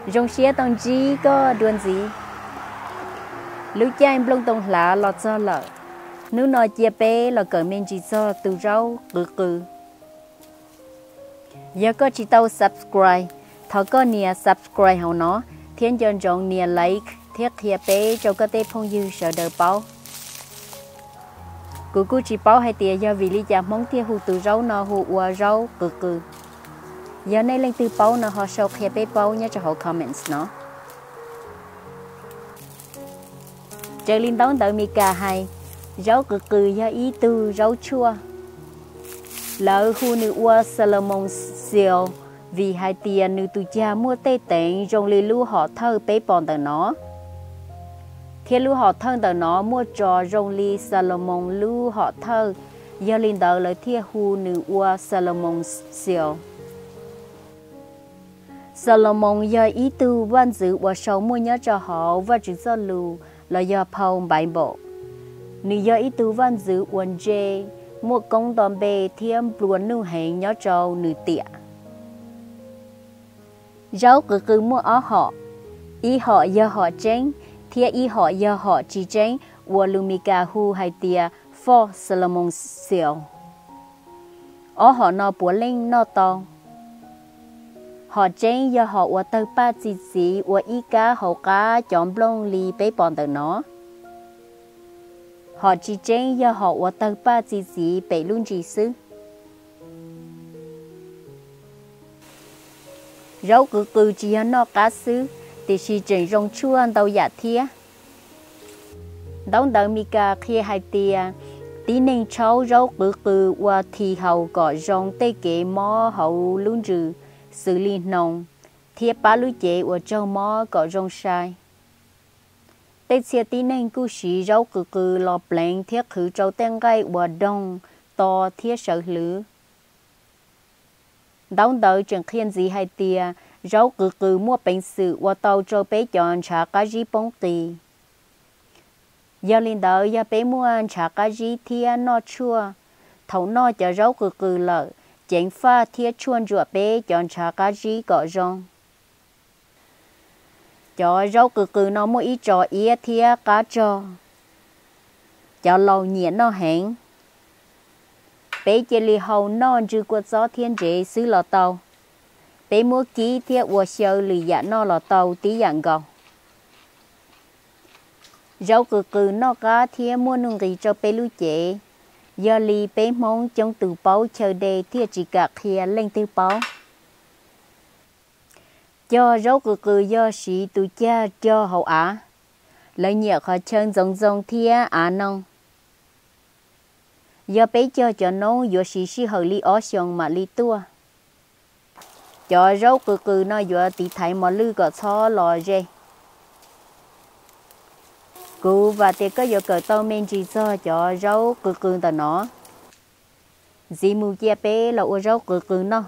Zoo siab tau ntsib koj dua ntxiv. Lub caij nplooj ntoo hlav los txog lawm, hnub no cia peb los kawm me ntsis txog tus zaub qwv qw. Yog koj tsis tau subscribe, thov koj nias subscribe hauv no, thiab nco ntsoov nias like thiab qhia peb rau koj tej phooj ywg sawv daws paub. Kuv kuj tsis paub hais tias yog vim li cas Hmoob thiaj hu tus zaub no hu ua zaub qwv qw. Yog nej leej twg paub no ho sau qhia peb paub nyob rau hauv comments no. Raws li ntaub ntawv Mis Kas hais, zaub qwv qw yog ib tug zaub tshuaj. Lawv hu nws ua Salomon Seal vim hais tias nws tus cag muaj tej teev zoo li lub hom thawj peb pom ntawm no, thiab lub hom thawj ntawm no muaj tso zoo li Salomon lub hom thawj, yog li ntawd lawv thiaj hu nws ua Salomon Seal. Salomon yog ib tug vaj ntxwv uas sau muaj nyob rau hauv Vajtswv txoj lus los yog phau Npaiv Npaum. Nws yog ib tug vaj ntxwv uas ntse, muaj koob nto npe thiab nplua nuj heev nyob rau nws tiam. Zaub qwv qw muaj ob hom, ib hom yog hom tseeb thiab ib hom yog hom tsis tseeb uas lus Mis Kas hu hais tias false Salomon Seal. Ob hom no puav leej noj tau. Hom tseeb yog hom uas tawg paj txi txiv ua ib kab hauv qab cov nplooj li peb pom ntawm no. Hom tsis tseeb yog hom uas tawg paj txi txiv pem lub ntsis xwb. Zaub qwv qw tsis yog noj qab xwb, tiam sis tseem zoo tshuaj ntau yam thiab. Ntaub ntawv Mis Kas qhia hais tias, tib neeg tshaub zaub qwv qw ua thi haus kom zoo tej kev mob hauv lub ntsws, xws li hnoos, thiab pab lub cev uas raug mob kom zoo sai. Tej txhia tib neeg kuj siv zaub qwv qw los pleev thiab qhwv rau tej nqaij uas doog, to thiab sawv hlwv. Ntaub ntawv tseem qhia ntxiv hais tias, zaub qwv qw muaj peev xwm ua tau rau peb cov ntshav qab zib poob qis. Yog li ntawd, yog peb muaj ntshav qab zib thiab noj tshuaj, thaum noj cov zaub qwv qw lawm, ceev faj thiab tshuaj ntsuam peb cov ntshav qab zib kom zoo. Cov zaub qwv qw no muaj ib tso iab thiab qab rog. Cov laus nyiam noj heev. Peb cia li hau noj ntsw kua txob thiab ntsev xwb los tau. Peb muab kib thiab ua xyaw lwm yam noj los tau tib yam nkaus. Zaub qwv qw noj qab thiab muaj nuj nqis rau peb lub cev. Yog li peb Hmoob coob tus paub chaw de thiaj tsis kam qhia leej twg paub. Cog zaub qwv qw yog siv tus cag cog hauv av. Lawv nyiam qhov chaw ntxoov ntxoo thiab av noo. Yog peb cog cov noob yuav siv sij hawm li ob xyoos mam li tuaj. Cov zaub qwv qw no yuav tiv thaiv mos lwj kom txhob los ze. Kuv vam tias koj yuav kawm tau me ntsis txog cov zaub qwv qw ntawm no. Ntxiv mus cia peb los ua zaub qwv qw noj.